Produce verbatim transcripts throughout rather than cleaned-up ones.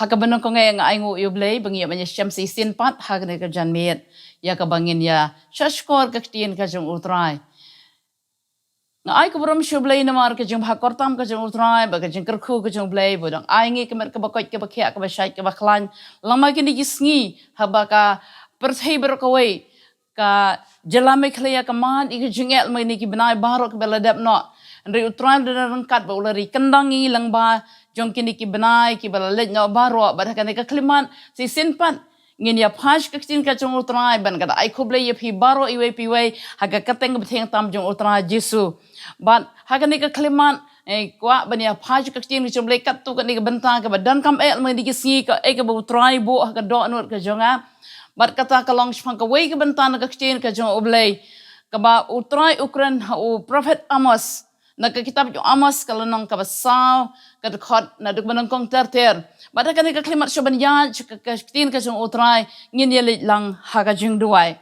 Ha kaba nyngkong eh nga ainguh ïa U Blei ba ngi ïa ban ïashem shisien pat ha kane ka janmiet, ïa kaba ngin ïa shahshkor ka ktien ka jong U Trai. Nga ai ka burom sha U Blei namar ka jingbha kyrtam ka jong U Trai bad ka jingkyrkhu ka jong U Blei ba u dang ai ngi ka met kaba koit, kaba khiah, kaba shait, kaba khlaiñ lem ha kine ki sngi, haba ka pyrthei baroh kawei ka jylla Meghalaya ka mad ïa ka jingeh lem ha kine ki bnai baroh kiba la dep noh. Hynrei U Trai u la don ryngkat bad u la ri kyndang ïa ngi lyngba jong kine ki bnai kiba la leit noh baroh. Bad ha kane ka khyllipmat shisien pat ngin ïa phai sha ka ktien ka jong U Trai, bad nga da ai khublei ïa phi baroh iwei pa iwei ha ka kyrteng kaba thiang tam jong U Trai Jisu. Bad ha kane ka khyllipmat, eh, kwah ban ïa phai sha ka ktien ka jong U Blei katto katne ka bynta kaba donkam eh lem ha kine ki sngi, kaei kaba U Trai u buh ha ka dohnud ka jong nga. Bad kata ka long shaphang kawei ka bynta na ka ktien ka jong U Blei, kaba U Trai u kren ha u prophet Amos. Na ka kitab jong u Amos ka lynnong kaba saw, ka dkhot naduh kaba nyngkong ter ter. Bad ha kane ka khyllipmat shuwa ban ïaid sha ka, ka ktien ka jong U Trai, ngin ïa leit lang ha ka jingduwai.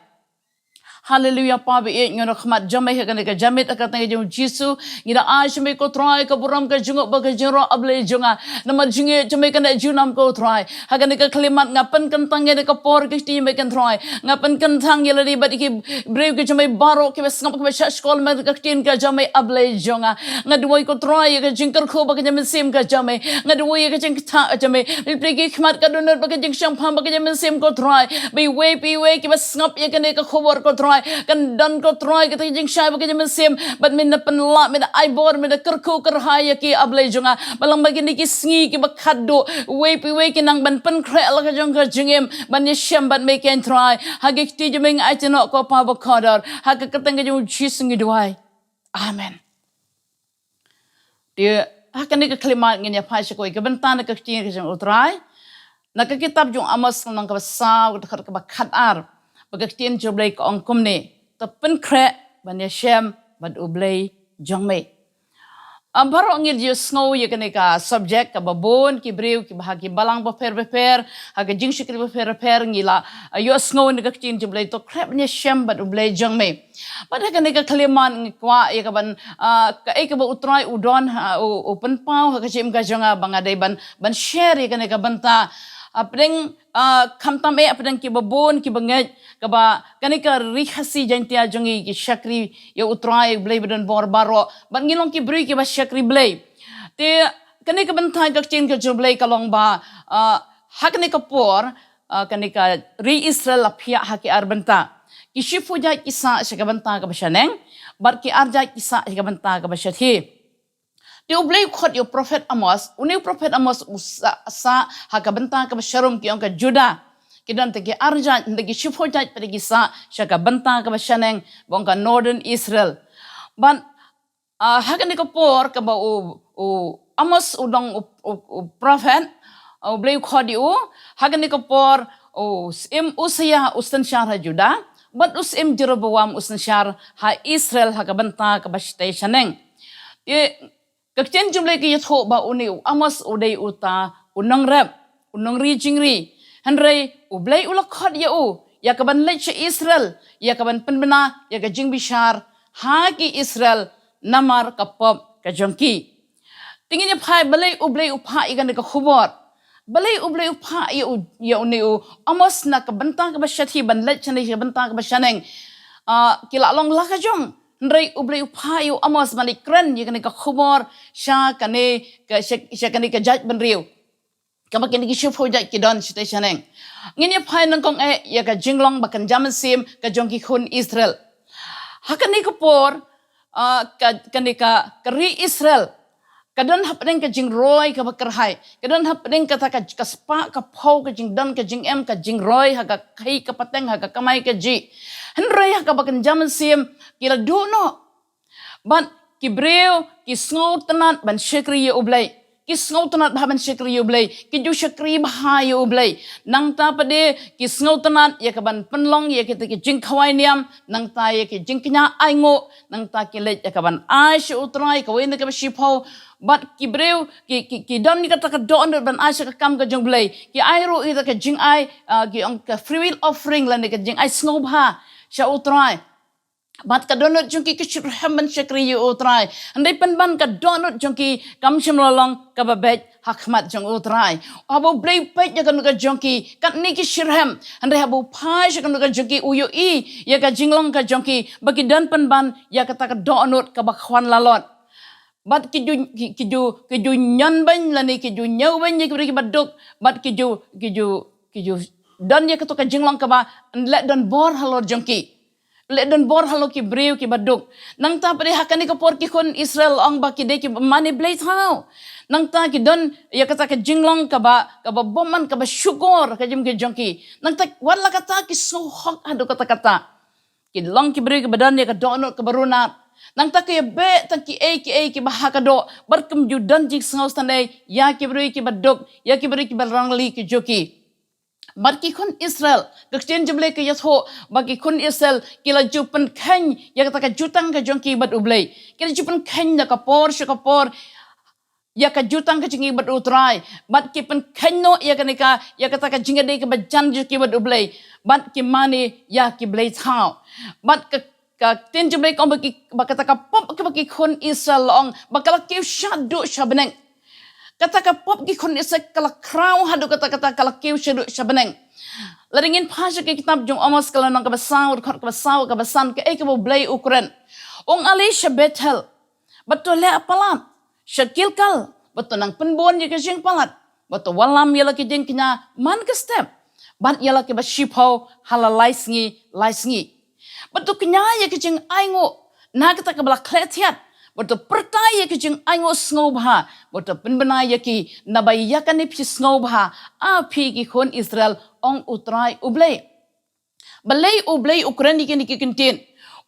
Haleluya, Pa ba ïeit, ngi wan ha khmat jong me ha kane ka janmiet ha ka kyrteng ka jong U Jisu. Ngi da ai sha me ko Trai ka burom, ka jingngeit bad ka jingïaroh, A Blei jong nga. Namar jingngeit jong me ka neh junom ko Trai. Ha kane ka khyllipmat nga pynkyntang ïa kane ka por ka ktien jong me ko Trai. Nga pynkyntang ïa lade bad ïa ki briew ki jong me baroh kiba sngap, kiba shahshkor lem ha ka ktien ka jong me, A Blei jong nga. Nga duwai ko Trai ïa ka jingkyrkhu bad ka jingmynsiem ka jong me. Nga duwai ïa ka jingktah ka jong me. Me plie ki khmat, ka dohnud bad ka jingshemphang bad ka jingmynsiem ko Trai, ba iwei pa iwei kiba sngap ïa kane ka khubor ko Trai, kan don ko Trai kata ka jingshai bad ka jingmynsiem, bad men da pynlah, men da ai bor, men da kyrkhu kyrhai ïa ki, A Blei jong nga. Ba lem ha kine ki sngi kiba khatduh, iwei pa iwei ki nang ban pynkhreh la ka jong ka jingim ban ïashem bad me ko Trai. Ha ki kti jong me nga ai noh ko Pa bakordor. Ha ka kyrteng ka jong U Jisu ngi duwai. Amen. Te ha kane ka khyllipmat ngin ïa phai sha kawei ka bynta na ka ktien ka jong U Trai. Na ka kitab jong u Amos lynnong kaba saw, ka dkhot kaba khatar. Bad ka ktien jong U Blei ka ong kumne: To pynkhreh ban ïashem bad U Blei jong me. Ah, baroh ngi la ïohsngew ïa kane ka subject, kaba bun ki briew kiba ha ki balang bapher bapher, ha ka jingshakri bapher bapher, ngi la, ah, ïohsngew na ka ktien jong U Blei, to khreh ban ïashem bad U Blei jong me. Bad ha kane ka khyllipmat ngi kwah ïa ka ban, ah, kaei kaba U Trai u don, ah, u, u pynpaw ha ka jingim ka jong nga, ba nga dei ban, ban share ïa kane ka bynta. Ah, pdeng, ah, khamtam eh, pdeng kiba bun kiba ngeit, kaba kane ka Ri Khasi Jaiñtia jong ngi ki shakri ïa U Trai, U Blei badonbor baroh. Bad ngi long ki briew kiba shakri Blei. Te kane ka bynta ka ktien ka jong U Blei ka long ba, ah, ha kane ka por, ah, kane ka ri Israel la phiah ha ki ar bynta. Ki shiphew jait ki sah sha ka bynta kaba shaneng, bad ki ar jait ki sah sha ka bynta kaba shathie. Te U Blei u khot ïa u prophet Amos, une u prophet Amos u sah, sah ha ka bynta kaba sharum, ki ong ka Judah. Ki don te ki ar jait, te ki shiphew jait pat ki sah sha ka bynta kaba shaneng, ba ong ka northern Israel. Bad ah, ha kane ka por kaba u, u Amos u long u, u, u prophet, ah, U Blei u khot ïa u, ha kane ka por u Syiem Usia u synshar ha Judah, bad u Syiem Jeroboam u synshar ha Israel ha ka bynta kaba shatei shaneng. Te ka ktien jong U Blei ka ïathuh ba une u Amos u dei uta u nongrep, u nongri jingri. Hynrei U Blei u la khot ïa u ïa ka ban leit sha Israel, ïa ka ban pynbna ïa ka jingbishar ha ki Israel namar ka pop ka jong ki. Te ngin ïa phai balei U Blei u phah ïa kane ka khubor. Balei U Blei u phah ïa u, ïa une u Amos na ka bynta kaba shathie ban leit shane sha ka bynta kaba shaneng. Ah, ki la long la ka jong. Hynrei U Blei u phah ïa u Amos ban leit kren ïa kane ka khubor sha kane ka, sha, sha kane ka jaitbynriew, kaba kine ki shiphew jait ki don shatei shaneng. Ngin ïa phai nyngkong eh ïa ka jinglong ba kynja mynsiem ka jong ki khun Israel. Ha kane ka por, ah, ka, kane ka, ka ri Israel ka don hapdeng ka jingroi kaba kyrhai, ka don hapdeng kata ka, ka spah ka phew, ka jingdon ka jingem, ka jingroi ha ka khaïi ka pateng, ha ka kamai kajih. Hynrei ha kaba kynja mynsiem ki la duh noh. Bad ki briew ki sngewtynnat ban shakri ïa U Blei. Ki sngewtynnat bha ban shakri ïa U Blei. Ki ju shakri bha ïa U Blei. Nangta pat de ki sngewtynnat ïa ka ban pynlong ïa kita ki jingkhawai niam, nangta ïa ki jingkñia ainguh, nangta ki leit ïa ka ban ai sha U Trai kawei na kaba shiphew. Bad ki briew ki, ki, ki don ïa kata ka dohnud ban ai sha ka kam ka jong U Blei. Ki ai ruh ïa ka jingai, ah, ki ong ka free will offering lane ka jingai sngewbha sha U Trai. Bad ka dohnud jong ki ka shitrhem ban shakri ïa U Trai. Hynrei pynban ka dohnud jong ki kam shym la long kaba beit ha khmat jong U Trai. Haba U Blei u peit ïa ka dohnud ka jong ki, katne ki shitrhem. Hynrei haba u phai sha ka dohnud ka jong ki, u ïohi ïa ka jinglong ka jong ki, ba ki don pynban ïa kata ka dohnud kaba khwan lalot. Bad ki ju, ki, ki ju, ki ju ñion beiñ lane ki ju ñiew beiñ ïa ki briew kiba duk. Bad ki ju, ki ju, ki ju don ïa kato ka jinglong kaba leh donbor halor jong ki. Leh donbor halor ki briew kiba duk. Nangta pat de ha kane ka por ki khun Israel ong ba ki dei kiba mane blei thaw. Nangta ki don ïa kata ka jinglong kaba, kaba bymman kaba shukor ka jingim ka jong ki. Nangta wat la katta ki sngewhok haduh katta katta. Ki long ki briew kiba don ïa ka dohnud kaba runat. Nangta ki ïa beh tang kiei kiei kiba ha ka doh. Bad kim ju don jingsngew sngewsynei ïa ki briew kiba duk, ïa ki briew kiba rangli ki jong ki. Bad ki khun Israel, ka ktien jong U Blei ka ïathuh ba ki khun Israel ki la ju pynkheiñ ïa kata ka jutang ka jong ki bad U Blei. Ki la ju pynkheiñ na ka por sha ka por ïa ka jutang ka jong ki bad U Trai. Bad ki pynkheiñ noh ïa kane ka, ïa kata ka jingïadei kaba jan jong ki bad U Blei. Bad ki mane ïa ki blei thaw. Bad ka, ka ktien jong U Blei ka ong ba ki, ba kata ka pop kaba ki khun Israel la ong ba ka la kiew shaduh sha bneng. Kata ka pop ki khun Israel ka la khraw haduh katta katta, ka la kiew shaduh sha bneng. Lada ngin phai sha ka kitab jong u Amos ka lynnong kaba saw, dkhot kaba saw, kaba san, kaei kaba U Blei u kren. U ong, ale sha Bethel, bad to leh palat, sha Gilgal, bad to nang pynbun ïa ka jingpalat, bad to wallam ïa la ki jingkñia man ka step, bad ïa la kiba shiphew ha la lai sngi lai sngi. Bad to kñia ïa ka jingainguh na kata kaba la khleh thiat, bad to pyrta ïa ka jingainguh sngewbha, bad to pynbna ïa ki, naba ïa kane phi sngewbha, a phi ki khun Israel, ong U Trai U Blei. Balei U Blei u kren ïa kine ki kyntien?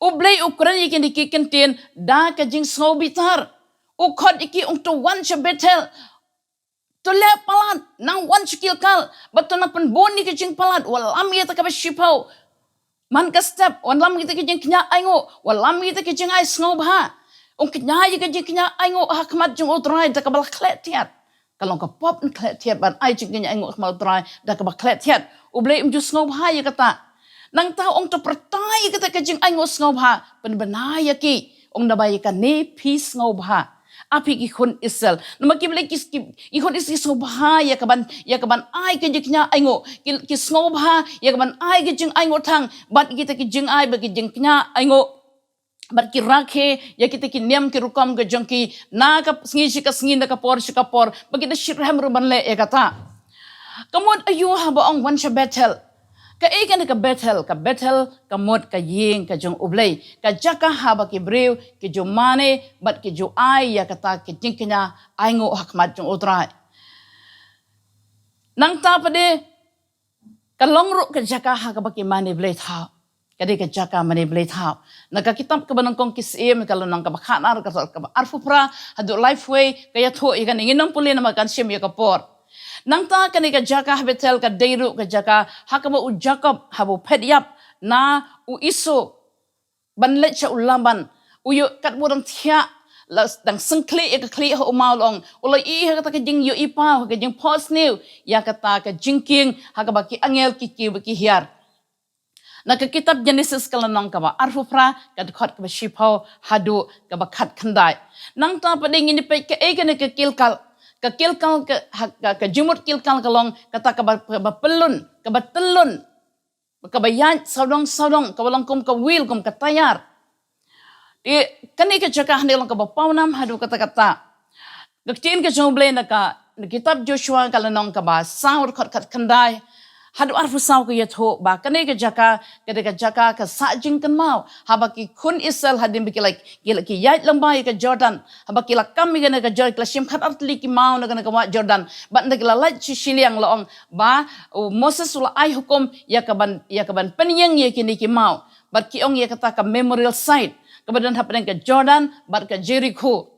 U Blei u kren ïa kine ki kyntien da ka jingsngewbitar. U khot ïa ki, u ong to wan sha Bethel, to leh palat, nang wan sha Gilgal, bad to nang pynbun ïa ka jingpalat, wallam ïa kata kaba shiphew man ka step, wallam ïa kata ka jingkñia ainguh, wallam ïa kata ka jingai sngewbha. U ong kñia ïa ka jingkñia ainguh ha khmat jong U Trai da kaba la khleh thiat. Ka long ka pop khleh thiat ban ai jingkñia ainguh ha khmat U Trai da kaba khleh thiat. U Blei um ju sngewbha ïa kata. Nangta u ong to pyrta ïa kata ka jingainguh sngewbha, pynbna ïa ki. U ong naba ïa kane phi sngewbha, a phi ki khun Israel. Namar ki Blei ki, ki, ki khun Israel ki sngewbha ïa ka ban, ïa ka ban ai ka jingkñia ainguh. Ki, ki sngewbha ïa ka ban ai ka jingainguh thang, bad kita ki jingai bad ki jingkñia ainguh. Bad ki rakhe ïa kita ki niam ki rukom ka jong ki na ka sngi sha ka sngi, na ka por sha ka por, ba ki da shitrhem ruh ban leh ïa kata. Ka mut aïu haba ong wan sha Bethel? Kaei kane ka Bethel? Ka Bethel ka mut ka ïing ka jong U Blei, ka jaka haba ki briew ki ju mane bad ki ju ai ïa kata ka jingkñia ainguh ha khmat jong U Trai. Nangta pat de ka long ruh ka jaka ha kaba ki mane blei thaw. Ka dei ka jaka mane blei thaw. Na ka kitab kaba nyngkong Ki Syiem ka lynnong kaba khatar, ka dkhot kaba arphew phra haduh laiphew wei ka ïathuh ïa kane, ngin ym pule namar kan shim ïa ka por. Nangta kane ka jaka ha Bethel ka dei ruh ka jaka ha kaba u Jakob haba u phet ïap na u Esau ban leit sha u Laban, u ïoh katba u dang thiah, la dang sngewkhlieh ïa ka khlieh ha u maw, la ong, u la ïohi ha kata ka jingïohi paw, ha ka jingphohsniew ïa kata ka jingkieng ha kaba ki angel ki kiew bad ki hiar. Na ka kitab Jenesis ka lynnong kaba arphew phra, ka dkhot kaba shiphew haduh kaba khatkhyndai. Nangta pat de ngin ïa peit kaei kane ka Gilgal. Ka Gilgal ka, ha, ka, ka jingmut Gilgal ka long kata kaba, kaba pyllun, kaba tyllun, kaba ïaid sawdong sawdong, kaba long kum ka wheel, kum ka tayar. Te kane ka jaka hangne long kaba pawnam haduh katta katta. Ka ktien ka jong U Blei na ka, na kitab Joshua ka lynnong kaba saw, dkhot khatkhyndai haduh arphew saw ka ïathuh ba kane ka jaka ka dei ka jaka ka sah jingkynmaw. Haba ki khun Israel hadien ba ki la, ki la, ki ïaid lyngba ïa ka Jordan, haba ki la kam ïa kane ka Jordan, ki la shim khatar tylli ki maw na kane ka wah Jordan, bad ynda ki la leit sha shiliang, la ong ba u Moses u la ai hukum ïa ka ban, ïa ka ban pynïeng ïa kine ki maw. Bad ki ong ïa kata ka memorial site kaba don hapdeng ka Jordan bad ka Jerikho.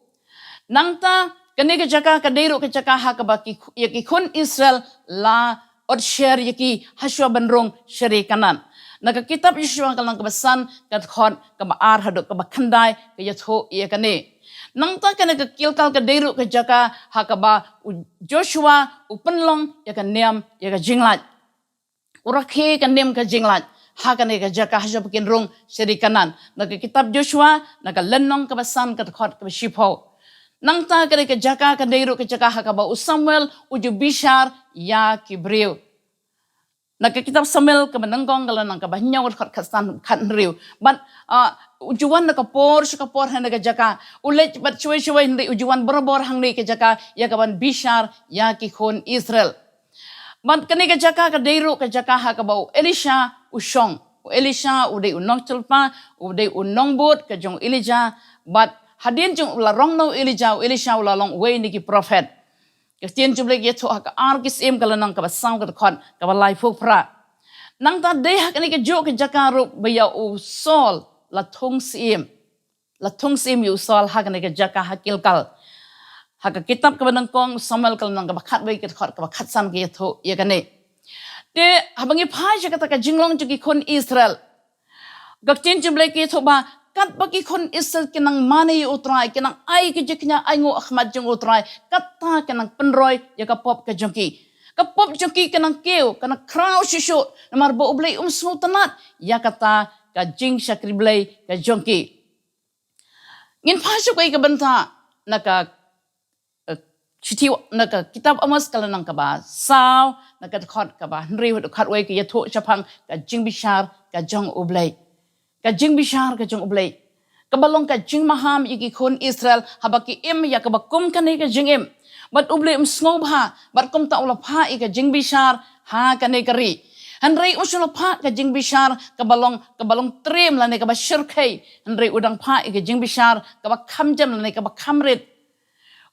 Nangta kane ka jaka ka dei ruh ka jaka ha kaba ki, ïa ki khun Israel la otsher ïa ki hashuwa ban rung sha ri Kanaan. Na ka kitab Joshua ka lynnong kaba san, ka dkhot kaba ar haduh kaba khyndai ka ïathuh ïa kane. Nangta kane ka Gilgal ka dei ruh ka jaka ha kaba u Joshua u pynlong ïa ka niam ïa ka jinglait. U rakhe ka niam ka jinglait. ha kane ka jaka ha jong ba kin rung sha ri Kanaan. Na ka kitab Joshua, na ka lynnong kaba san, ka dkhot kaba shiphew. Nangta kane ka jaka ka dei ruh ka jaka ha kaba u Samuel u ju bishar ïa ki briew. Na ka kitab Samuel kaba nyngkong, ka lynnong kaba hynñiew, ka dkhot khatsan, khathynriew. Bad, ah, u ju wan na ka por sha ka por ha kane ka jaka. U leit bad shawei shawei, hynrei u ju wan barabor hangne ka jaka ïa kaban bishar ïa ki khun Israel. Bad kane ka jaka ka dei ruh ka jaka ha kaba u Elisha u shong. U Elisha u dei u nongshilpa, u dei u nongbud ka jong u Elijah. Bad hadien jong u la rong noh u Elijah, u Elisha u la long uwei na ki prophet. Ka ktien jong u Blei ka ïathuh ha ka Ar Ki Syiem, ka lynnong kaba saw, ka dkhot kaba laiphew phra. Nangta dei ha kane kajuh ka jaka ruh ba ïa u Saul la thung syiem. La thung syiem ïa u Saul ha kane ka jaka ha Gilgal. Ha ka kitab kaba nyngkong Samuel, ka lynnong kaba khatwei, ka dkhot kaba khatsan, ka ïathuh ïa kane. Te haba ngi phai sha kata ka jinglong jong ki khun Israel, ka ktien jong u Blei ka ïathuh ba katba ki khun Israel ki nang mane ïa u Trai, ki nang ai ka jingkñia ainguh ha khmat jong u Trai, kata ki nang pynroi ïa ka pop ka jong ki. Ka pop jong ki ka nang kiew, ka nang khraw shuh shuh, namar ba u Blei um sngewtynnad ïa kata ka jingshakri Blei ka jong ki. Ngin phai sha kawei ka bynta na ka, eh, shithi, na ka kitab Amos, ka lynnong kaba saw, na ka dkhot kaba hynriew haduh khatwei, ka ïathuh shaphang ka jingbishar ka jong u Blei. Ka jingbishar ka jong u Blei kaba long ka jingmaham ïa ki khun Israel haba ki im ïa kaba kum kane ka jingim. Bad u Blei um sngewbha, bad kumta u la phah ïa ka jingbishar ha kane ka ri. Hynrei um shym la phah ka jingbishar kaba long, kaba long triem lane kaba shyrkhei. Hynrei u dang phah ïa ka jingbishar kaba kham jem lane kaba kham rit.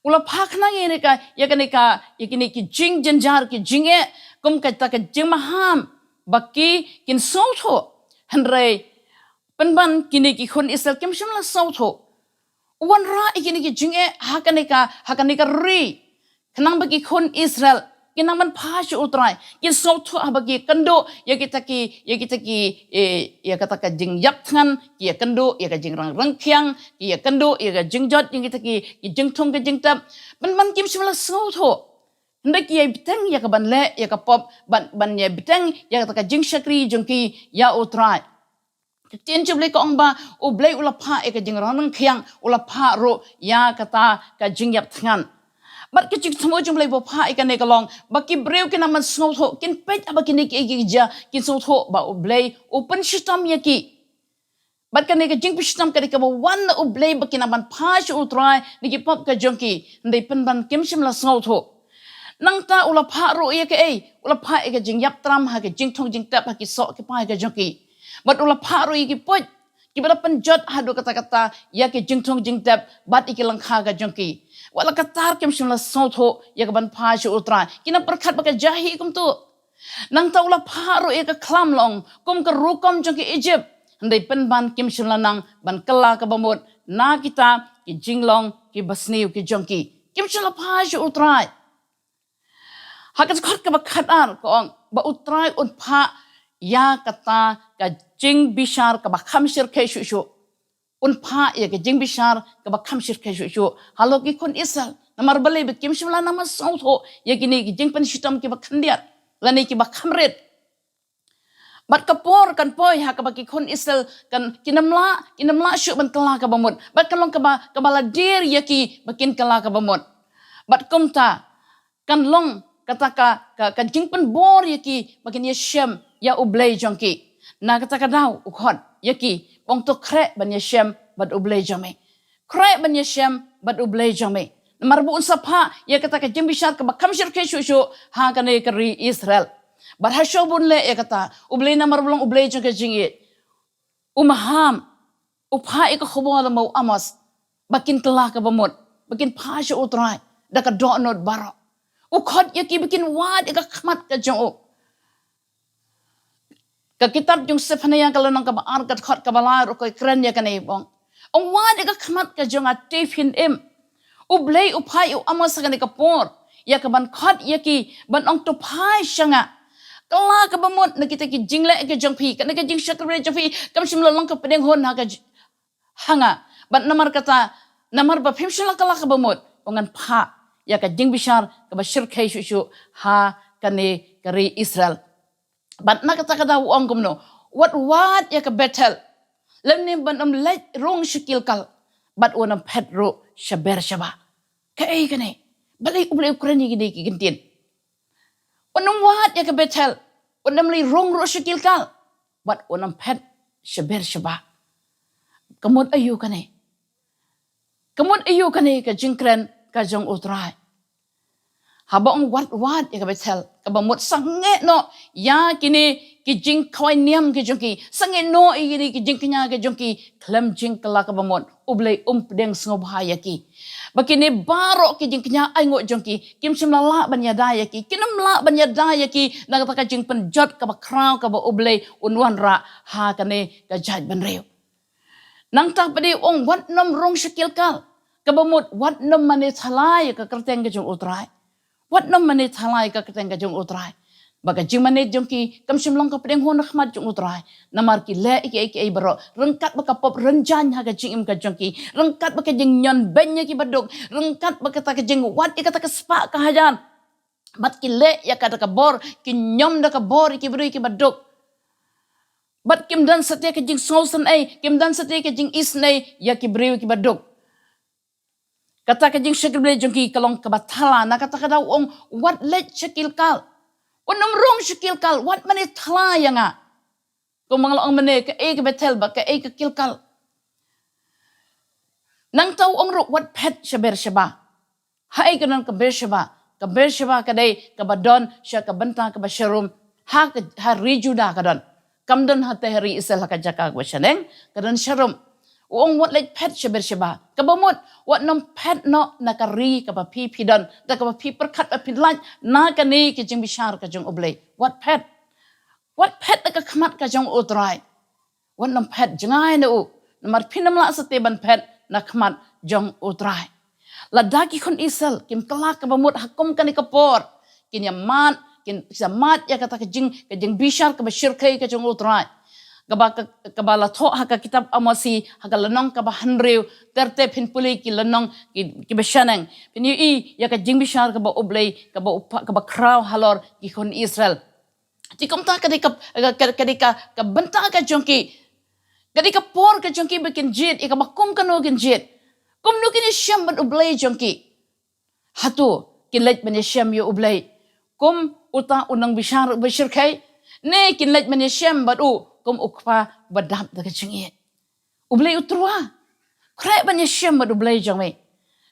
U la phah khnang ïa kane ka, ïa kane ka, ïa kine ki jingjynjar, ki jingeh, kum kata ka jingmaham ba ki kin sngewthuh. Hynrei pynban kine ki khun Israel kim shym la sngewthuh. U wanrah ïa kine ki jingeh ha kane ka, ha kane ka ri, khnang ba ki khun Israel kin nang ban phai sha u Trai, kin sngewthuh haba ki ïakynduh ïa kita ki, ïa kita ki, eh, ïa kata ka jingïap thngan, ki ïakynduh ïa ka jingrang rangkhiang, ki ïakynduh ïa ka jingjot, ïa kita ki, ki jingthung ka jingtep. Pynban kim shym la sngewthuh. Hynrei ki ïai bteng ïa kaban leh ïa ka pop, ban, ban ïai bteng ïa kata ka jingshakri jong ki ïa u Trai. Ka ktien jong u Blei ka ong ba u Blei u la phah ïa ka jingrang rangkhiang, u la phah ruh ïa kata ka jingïap thngan. Bad ka jingthmu jong u Blei ba u phah ïa kane ka long ba ki briew kin nang ban sngewthuh, kin peit haba kine kiei kiei ki jia, kin sngewthuh ba u Blei u pynshitom ïa ki. Bad kane ka jingpynshitom ka dei kaba wan na u Blei ba kin nang ban phai sha u Trai na ki pop ka jong ki, hynrei pynban kim shym la sngewthuh. Nangta u la phah ruh ïa kaei, u la phah ïa ka jingïap tram ha ka jingthung jingtep ha ki soh ki pai ka jong ki. Bad u la phah ruh ïa ki puit kiba la pynjot haduh katta katta ïa ki jingthung jingtep bad ïa ki lyngkha ka jong ki. Wat la katta kim shym la sngewthuh ïa kaban phai sha u Trai, ki nang pyrkhat ba ka jia hi kumto. Nangta u la phah ruh ïa ka khlam long kum ka rukom jong ki Ijipt, hynrei pynban kim shym la nang ban kylla kaba mut na kita ki jinglong kiba sniew ki jong ki. Kim shym la phai sha u Trai. Ha ka dkhot kaba khatar ka ong ba u Trai un phah ïa kata ka jingbishar kaba kham shyrkhei shuh shuh. Un phah ïa ka jingbishar kaba kham shyrkhei shuh shuh halor ki khun Israel. Namar balei? Ba kim shym la nang ban sngewthuh ïa kine ki jingpynshitom kiba khyndiat lane kiba kham rit. Bad ka por kan poi ha kaba ki khun Israel kan, kin ym lah, kin ym lah shuh ban kylla kaba mut. Bad kan long kaba, kaba la dier ïa ki ba kin kylla kaba mut. Bad kumta kan long kata ka, ka, ka jingpynbor ïa ki ba kin ïashem ïa u Blei jong ki. Na kata ka daw u khot ïa ki, ba ong to khreh ban ïashem bad u Blei jong me. Khreh ban ïashem bad u Blei jong me. Namar ba un sa phah ïa kata ka jingbishar kaba kham shyrkhei shuh shuh ha kane ka ri Israel. Bad ha shuwa ba un leh ïa kata, u Blei namar ba long u Blei jong ka jingïeit, u maham, u phah ïa ka khubor lem bad u Amos ba kin kylla kaba mut, ba kin phai sha u Trai da ka dohnud baroh. U khot ïa ki ba kin wad ïa ka khmat ka jong u. Ka kitab jong u Sephaniah ka lynnong kaba ar, ka dkhot kaba lai ruh ka kren ïa kane, ba ong, ong wad ïa ka khmat ka jong nga te phin im. U Blei u phah ïa u Amos ha kane ka por ïa kaban khot ïa ki, ban ong to phai sha nga. Kylla kaba mut na kita ki jingleh ki jong phi, kane ka jingshakri jong phi kam shym la long ka pdeng hun ha ka j-, ha nga. Bad namar kata, namar ba phim shym la kylla kaba mut, u ngan phah ïa ka jingbishar kaba shyrkhei shuh shuh ha kane ka ri Israel. Bad na kata ka daw u ong kumno? wat wad ïa ka Bethel, lymne ban ym leit rung sha Gilgal, bad wat ym phet ruh sha Beersheba. Kaei kane? Balei U Blei u kren ïa kine ki kyntien? Wat ym wad ïa ka Bethel, wat ym leit rung ruh sha Gilgal, bad wat ym phet sha Beersheba. Ka mut aïu kane? Ka mut aïu kane ka jingkren ka jong U Trai? Haba ong wat wad ïa ka Bethel, kaba mut sangeh noh ïa kine ki jingkhawai niam ki jong ki, sangeh noh ïa kine ki jingkñia ki jong ki, khlem jingkylla kaba mut, U Blei um pdiang sngewbha ïa ki. Ba kine baroh ki jingkñia ainguh jong ki, kim shym la lah ban ïada ïa ki, kin ym lah ban ïada ïa ki na kata ka jingpynjot kaba khraw kaba U Blei un wanrah ha kane ka jaitbynriew. Nangta pat u ong wat nym rung sha Gilgal, kaba mut wat nym mane thala ïa ka kyrteng ka jong U Trai. Wat nym mane thala ïa ka kyrteng ka jong U Trai. Ba ka jingmane jong ki kam shym long ka pdeng hun ha khmat jong U Trai. Namar ki leh ïa kiei kiei baroh ryngkat bad ka pop rynjang ha ka jingim ka jong ki, ryngkat bad ka jingñion beiñ ïa ki baduk, ryngkat bad kata ka jingwad ïa kata ka spah ka hajar, bad ki leh ïa kata ka bor, ki ñiom da ka bor ïa ki briew ki baduk. Bad kim don satia ka jingsngewsynei, kim don satia ka jingisynei ïa ki briew ki baduk. Kata ka jingshakri Blei jong ki ka long kaba thala, na kata ka daw u ong wat leit sha Gilgal. Wat nym rung sha Gilgal, wat mane thala ïa nga. Kumba nga la ong mynne, kaei ka Bethel bad kaei ka Gilgal? Nangta u ong ruh wat phet sha Beersheba. Haei ka don ka Beersheba? Ka Beersheba ka dei kaba don sha ka bynta kaba sharum. Ha ka, ha ri Juda ka don. Kam don ha te ha ri Israel ha ka jaka kaba shaneng, ka don sharum. U ong wat leit phet sha Beersheba. Kaba mut, wat nym phet noh na ka ri kaba phi phi don, da kaba phi pyrkhat ba phi lait na kane ka jingbishar ka jong U Blei. Wat phet. Wat phet na ka khmat ka jong U Trai. Wat nym phet, jngai na u, namar phin ym lah satia ban phet na khmat jong U Trai. Lada ki khun Israel kim kylla kaba mut ha kum kane ka por, kin ïa mad, kin ïa mad ïa kata ka jing, ka jingbishar kaba shyrkhei ka jong U Trai. Kaba, ka, kaba la thoh ha ka kitab Amos hi, ha ka lynnong kaba hynriew, ter ter phin pule ki lynnong ki, kiba shaneng. Phin ïohi ïa ka jingbishar kaba U Blei, kaba u pa, kaba khraw halor ki khun Israel. Te kumta ka dei ka, ka, ka, ka dei ka, ka bynta ka jong ki. Ka dei ka por ka jong ki ba kin jied, ïa kaba kum kano kin jied. Kumno kin ïashem bad U Blei jong ki? Hato kin leit ban ïashem ïa U Blei kum uta u nongbishar uba shyrkhei? Ne kin leit ban ïashem bad u kum u kpa uba dap da ka jingïeit? U Blei u tyrwa. Khreh ban ïashem bad U Blei jong me.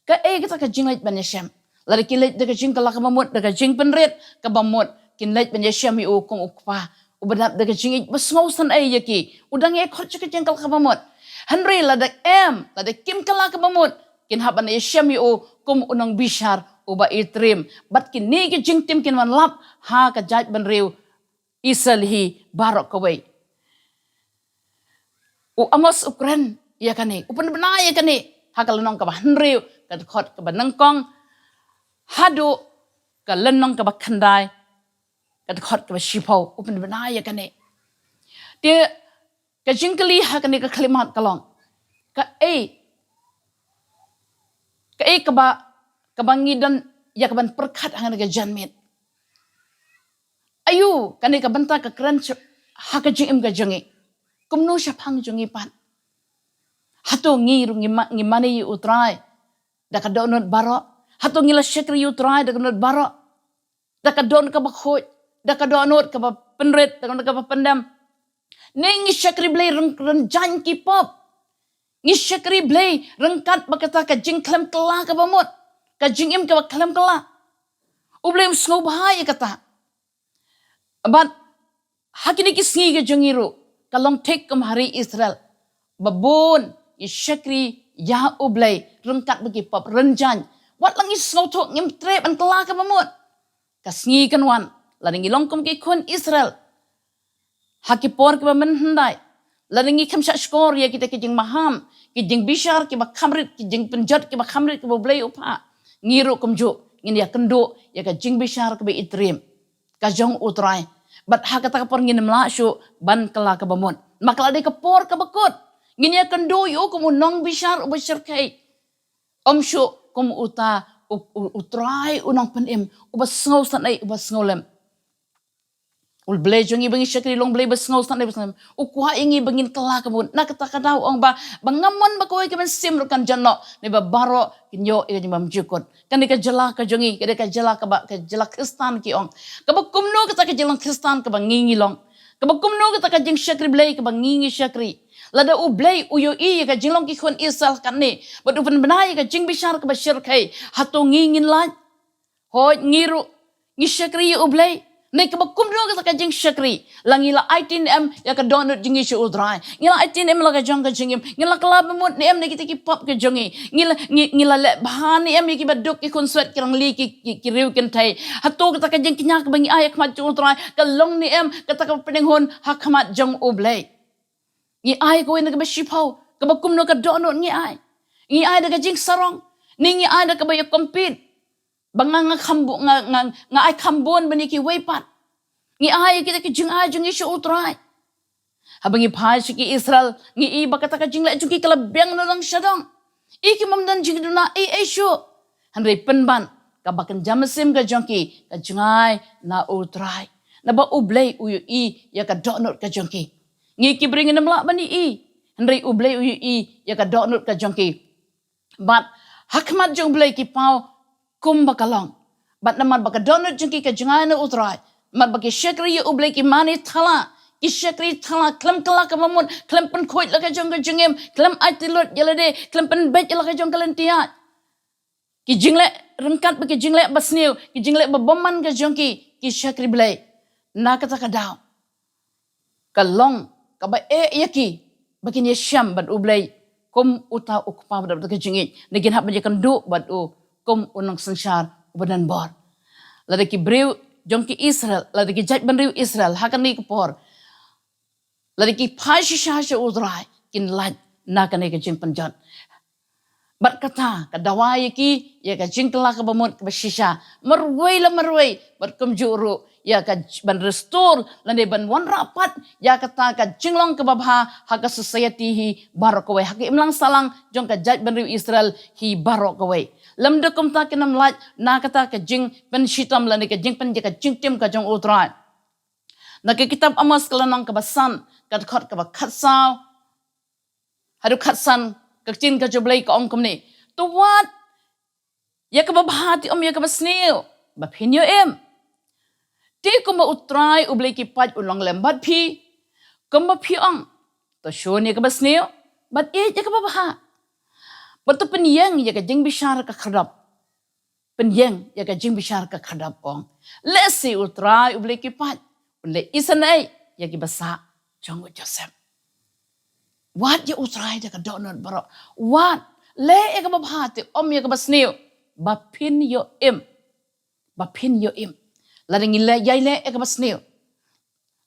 Kaei kata ka jingleit ban ïashem? Lada kin leit da ka jingkylla kaba mut, da ka jingpynrit kaba mut, kin leit ban ïashem ïa u kum u kpa uba dap da ka jingïeit, ba sngewsynei ïa ki. U dang ïai khot sha ka jingkylla kaba mut. Hynrei lada em, lada kim kylla kaba mut, kin hap ban ïashem ïa u kum u nongbishar uba itriem. Bad kine ki jingtim kin wan lap ha ka jaitbynriew Israel hi baroh kawei. U Amos u kren ïa kane, u pynbna ïa kane ha ka lynnong kaba hynriew, ka dkhot kaba nyngkong haduh ka lynnong kaba khyndai, ka dkhot kaba shiphew, u pynbna ïa kane. Te ka jingkylli ha kane ka khyllipmat ka long, kaei, kaei kaba, kaba ngi don ïa kaban pyrkhat ha kane ka janmiet? Aïu kane ka bynta ka kren sh-, ha ka jingim ka jong ngi? Kumno shaphang jong ngi pat? Hato ngi ruh ngi ma-, ngi mane ïa U Trai da ka dohnud baroh? Hato ngi la shakri ïa U Trai da ka dohnud baroh? Da ka dohnud kaba khuid, da ka dohnud kaba pynrit, da ka dohnud kaba pyndem? Ne ngi shakri Blei ryn-, rynjang ki pop? Ngi shakri Blei ryngkat bad kata ka jingkhlem kylla kaba mut, ka jingim kaba khlem kylla? U Blei um sngewbha ïa kata. Bad ha kine ki sngi ka jong ngi ruh, ka long thik kum ha ri Israel. Ba bun ngi shakri ïa U Blei ryngkat bad ki pop rynjang. Wat la ngi sngewthuh ngim treh ban kylla kaba mut, ka sngi kan wan, lada ngi long kum ki khun Israel ha ki por kiba mynhyndai, lada ngi kham shah shkor ïa kita ki jingmaham, ki jingbishar kiba kham rit, ki jingpynjot kiba kham rit kiba U Blei u phah, ngi ruh kumjuh ngin ïakynduh ïa ka jingbishar kaba itriem ka jong U Trai. Bad ha kata ka por ngin ym lah shuh ban kylla kaba mut. Ma ka la dei ka por kaba kut, ngin ïakynduh ïa u kum u nongbishar uba shyrkhei. Ym shuh kum uta u, u, U Trai u nongpynim, uba sngewsynei, uba sngewlem. U Blei jong ngi ba ngi shakri long Blei ba sngewsynei ba sngewsynei. U kwah ïa ngi ba ngin kylla ka mut. Na kata ka daw u ong ba, ba ngam mon ba kawei ka mynsiem ruh kan jot noh. Naba baroh kin ïoh ïa ka jingbymjukut. Kane ka jylla ka jong ngi, kane ka jylla kaba, ka jylla Khristan ki ong. Kaba kumno kata ka jylla Khristan kaba ngi ngi long. Kaba kumno kata ka jingshakri Blei kaba ngi ngi shakri. Lada U Blei u ïohi ïa ka jinglong ki khun Israel katne. Bad u pynbna ïa ka jingbishar kaba shyrkhei. Hato ngi ngin lait. Hooid ngi ruh, ngi shakri ïa U Blei. Naba kaba kumno kata ka jingshakri. La ngi la aiti ne em ïa ka dohnud jong ngi sha U Trai. Ngi la aiti ne em la ka jong ka jingim. Ngi la kylla ba mut ne em na kita ki pop ka jong ngi. Ngi la, ngi, ngi la leh bha ne em ïa kiba duk ki khun swet ki rangli ki, ki, ki riew kynthei. Hato kata ka jingkñia kaba ngi ai ha khmat jong U Trai. Ka long ne em kata ka pdeng hun ha khmat jong U Blei. Ngi ai kawei na kaba shiphew, kaba kumno ka dohnud ngi ai. Ngi ai da ka jingsarong, ne ngi ai da kaba ïa compete. Ba nga nga kham bu-, nga, nga, nga ai kham bun ban ïa kiwei pat. Ngi ai ïa kita ki jingai jong ngi sha U Trai. Haba ngi phai sha ki Israel, ngi i ba kata ka jingleh jong ki ka la biang na dong sha dong. I kim ym don jingduna ei ei shuh. Hynrei pynban, kaba kynja mynsiem ka jong ki, ka jingai na U Trai. Naba U Blei u ïohi ïa ka dohnud ka jong ki. Ngi ki briew ngin ym lah ban ïohi. Hynrei U Blei u ïohi ïa ka dohnud ka jong ki. Bad ha khmat jong U Blei ki paw kumba ka long. Bad namar ba ka dohnud jong ki ka jingai na U Trai. Namar ba ki shakri ïa U Blei ki mane thala. Ki shakri thala khlem kylla kaba mut, khlem pynkhuid la ka jong ka jingim, khlem aiti lut ïa lade, khlem pynbeit ïa la ka jong ka lynti ïaid. Ki jingleh ryngkat bad ki jingleh basniew, ki jingleh ba bymman ka jong ki, ki shakri Blei. Na kata ka daw. Ka long, kaba eh ïa ki, ba kin ïashem bad U Blei, kum uta u kpa ba dap da ka jingïeit, ne kin hap ban ïakynduh bad u, kum u nongsynshar, uba don bor. Lada ki briew, jong ki Israel, lada ki jaitbynriew Israel, ha kane ka por. Lada ki phai shisha sha U Trai, kin lait, na kane ka jingpynjot. Bad kata, ka dawa ïa ki, ïa ka jingkylla kaba mut kaba shisha. Marwei la marwei, bad kumjuh ruh, ïa ka j-, ban restore, lane ban wanrah pat, ïa kata ka jinglong kaba bha, ha ka society hi, baroh kawei, ha ka imlang sahlang, jong ka jaitbynriew Israel, hi baroh kawei. Lymda kumta kin ym lait, na kata ka jingpynshitom lane ka jingpyn-, ïa ka jingtim ka jong U Trai. Na ka kitab Amos ka lynnong kaba san, ka dkhot kaba khatsaw. Haduh khatsan, ka ktien ka jong U Blei ka ong kumne. To wad, ïa kaba bha te ym ïa kaba sniew, ba phin ïoh im. Te kumba U Trai U Blei ki paid u long lem bad phi, kumba phi ong. To shun ïa kaba sniew, bad ïeit ïa kaba bha. Bad to pynïeng ïa ka jingbishar ka khyrdop. Pynïeng ïa ka jingbishar ka khyrdop ong. Lehse U Trai U Blei ki paid. Un leh isynei ïa kiba sah jong u Joseph. Wad ïa U Trai da ka dohnud baroh. Wad leh ïa kaba bha te ym ïa kaba sniew. Ba phin ïoh im. Ba phin ïoh im. Lada ngi leh ïai leh ïa kaba sniew.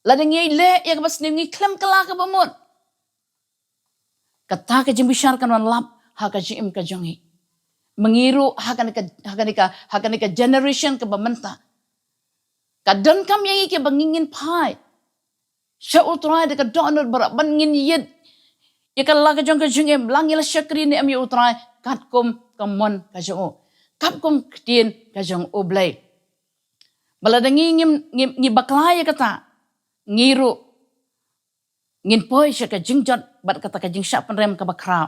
Lada ngi leh ïa kaba sniew ngi khlem kylla kaba mut. Kata ka jingbishar kan wan lap, ha ka jingim ka jong ngi. Ma ngi ruh, ha kane ka, ha kane ka, ha kane ka generation kaba mynta. Ka donkam ïa ngi kiba ngi ngin phai. Sha U Trai da ka dohnud baroh, ban ngin ïeit. Ïa ka la ka jong ka jingim, la ngi la shakri ne em ïa U Trai, katkum ka mon ka jong u. Katkum ktien ka jong U Blei. Ba lada ngi ngim, ngim, ngi bakla ïa kata. Ngi ruh. Ngin poi sha ka jingjot bad kata ka jingshah pynrem kaba khraw.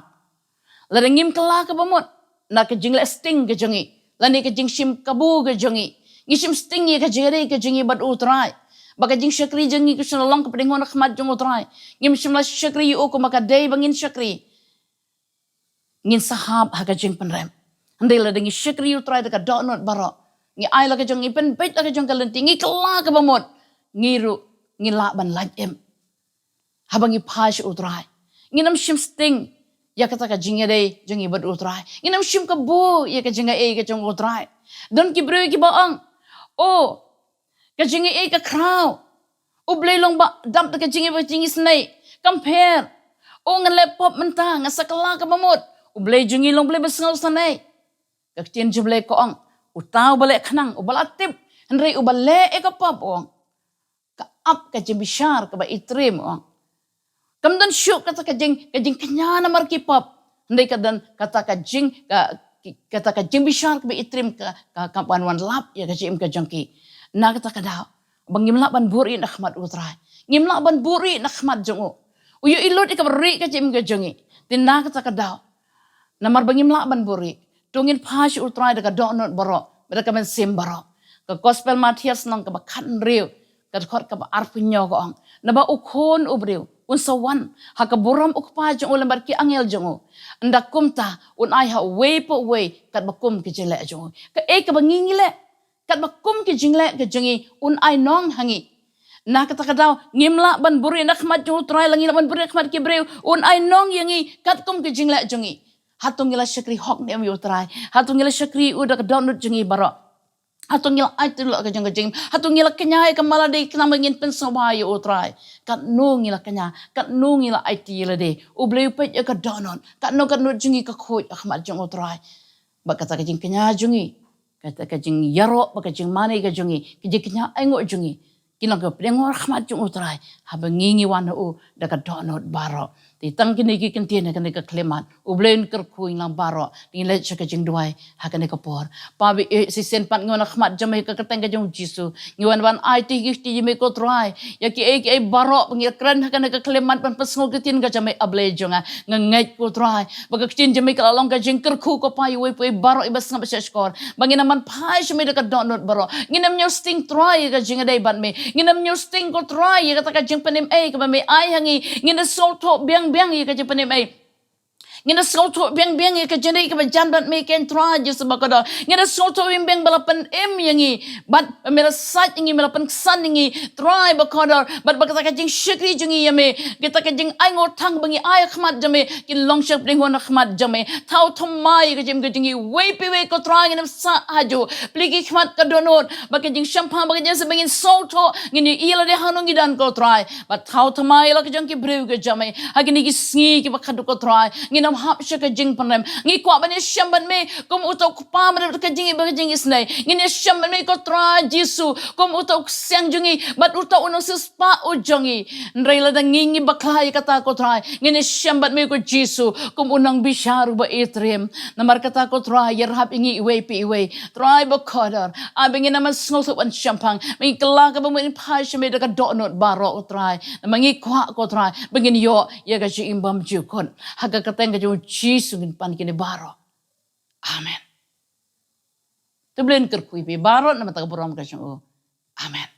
Lada ngim kylla kaba mut, na ka jingleh sting ka jong ngi, lane ka jingshim kabu ka jong ngi. Ngi shim sting ïa ka jingïadei ka jong ngi bad U Trai. Ba ka jingshakri jong ngi ka shym la long ka pdeng hun ha khmat jong U Trai. Ngim shym la shakri ïa u kumba ka dei ba ngin shakri. Ngin sa hap ha ka jingpynrem. Hynrei lada ngi shakri ïa U Trai da ka dohnud baroh. Ngi ai la ka jong, ngi pynbeit la ka jong ka lynti, ngi kylla kaba mut. Ngi ruh, ngi lah ban lait im. Haba ngi phai sha U Trai. Ngin ym shim sting. Ïa kata ka jingïadei, jong ngi bad U Trai. Ngin ym shim kabu, ïa ka jingïadei, ka jong U Trai. Don ki briew kiba ong. Oh, ka jingïadei ka khraw. U Blei long ba dap da ka jingïadei ba jingisynei. Kam pher. Oh, ngan leh pop mynta, ngan sa kylla kaba mut. U Blei jong ngi long Blei ba sngewsynei. Ka ktien jong U Blei ka ong. Uta uba leh khnang, uba la tip. Hynrei uba leh ïa ka pop ong. Ka ap ka jingbishar kaba itriem ong. Kam don shuh kata ka jing, ka jingkñia namar ki pop. Hynrei ka don kata ka jing, ka, ki, kata ka jingbishar kaba itriem ka, ka, ka wan wan lap ïa ka jingim ka jong ki. Na kata ka daw. ba ngim lah ban buhrieh na khmat U Trai. Ngim lah ban buhrieh na khmat jong u. U ïohi lut ïa kaba rieh ka jingim ka jong ngi. Te na kata ka daw, namar ba ngim lah ban buhrieh, to ngin phai sha U Trai da ka dohnud baroh bad da ka mynsiem baroh. Ka Gospel Mathaios lynnong kaba khathynriew, ka dkhot kaba arphew hynñiew ka ong, naba U Khun u briew un sa wan ha ka burom U Kpa jong u lem bad ki angel jong u. Ynda kumta un ai ha uwei pa uwei katba kum ki jingleh jong u. Kaei kaba ngi ngi leh, katba kum ki jingleh ki jong ngi un ai nong ha ngi. Na kata ka daw ngim lah ban buhrieh na khmat jong U Trai, lada ngi lah ban buhrieh na khmat ki briew, un ai nong ïa ngi katkum ki jingleh jong ngi. Hato ngi la shakri hok ne em ïa U Trai? Hato ngi la shakri u da ka dohnud jong ngi baroh? Hato ngi la aiti lut ka jong ka jingim? Hato ngi la kñia ïa ka man lade khnang ba ngin pynsngewbha ïa U Trai? Katno ngi la kñia, katno ngi la aiti ïa lade? U Blei u peit ïa ka dohnud, katno ka nud jong ngi ka khuid ha khmat jong U Trai. Bad kata ka jingkñia jong ngi, kata ka jingïaroh bad ka jingmane ka jong ngi, ka jingkñia ainguh jong ngi, kin long ka pdeng ha khmat jong U Trai haba ngi ngi wan ha u da ka dohnud baroh. Te tang kine ki kyntien ha kane ka khyllipmat, U Blei un kyrkhu ïa ngi lang baroh. Te ngin leit sha ka jingduwai ha kane ka por. Pa ba ïeit, shisien pat ngi wan ha khmat jong me ha ka kyrteng ka jong U Jisu. Ngi wan ban aiti ki kti jong me ko Trai ïa kiei kiei baroh ba ngi kren ha kane ka khyllipmat ban pynsngew ka ktien ka jong me, A Blei jong nga. Nga ngeit ko Trai ba ka ktien jong me ka la long ka jingkyrkhu ko Pa ïa uwei pa uwei baroh iba sngap sha shkor, ba ngin ym ban phai sha me da ka dohnud baroh. Ngin ym ñiewsting Trai ïa ka jingïadei bad me. Ngin ym ñiewsting ko Trai ïa kata ka jingpynim ei kaba me ai ha ngi. Ngin da sngewthuh biang biang ïa ka jingpynim ei. Ngin da sngewthuh biang biang ïa ka jingïadei kaba jan bad me, ko Trai Jisu bakordor. Ngin da sngewthuh biang biang ba la pynim ïa ngi, bad me la sait ïa ngi, me la pynksan ïa ngi, Trai bakordor. Bad ba kata ka jingshakri jong ngi ïa me, kata ka jingainguh tang ba ngi ai ha khmat jong me, kin long shapdeng ha khmat jong me. Thaw thymmai ïa ka jingim ka jong ngi uwei pa uwei ko Trai, ngin ym sah hajuh. Plie ki khmat ka dohnud bad ka jingshemphang bad ka jingïaseng ba ngin sngewthuh, ngin ïohi lade hangno ngi don ko Trai. Bad thaw thymmai ïa la ka jong ki briew ka jong me ha kine ki sngi kiba khadduh ko Trai. Ngin ym hap sha ka jingpyndem. Ngi kwah ban ïashem bad me kum uta u kpa, bad ka jingïeit bad ka jingisynei. Ngin ïashem bad me ko Trai Jisu kum uta u ksiang jong ngi bad uta u nongsiewspah u jong ngi. Hynrei lada ngi ngi bakla ïa kata ko Trai, ngin ïashem bad me ko Jisu kum u nongbishar uba ïeit rim. Namar kata ko Trai, ïarap ïa ngi iwei pa iwei, Trai bakordor. Ai ba ngin ym sngewthuh ban shemphang, ba ngin kylla kaba mut ban phai sha me da ka dohnud baroh ko Trai. Namar ngi kwah ko Trai ba ngin ïoh ïa ka jingim bymjukut. Ha ka kyrteng ka jong U Jisu ngin pan kine baroh. Amen. To U Blei un kyrkhu ïa phi baroh namar ka burom ka jong u. Amen.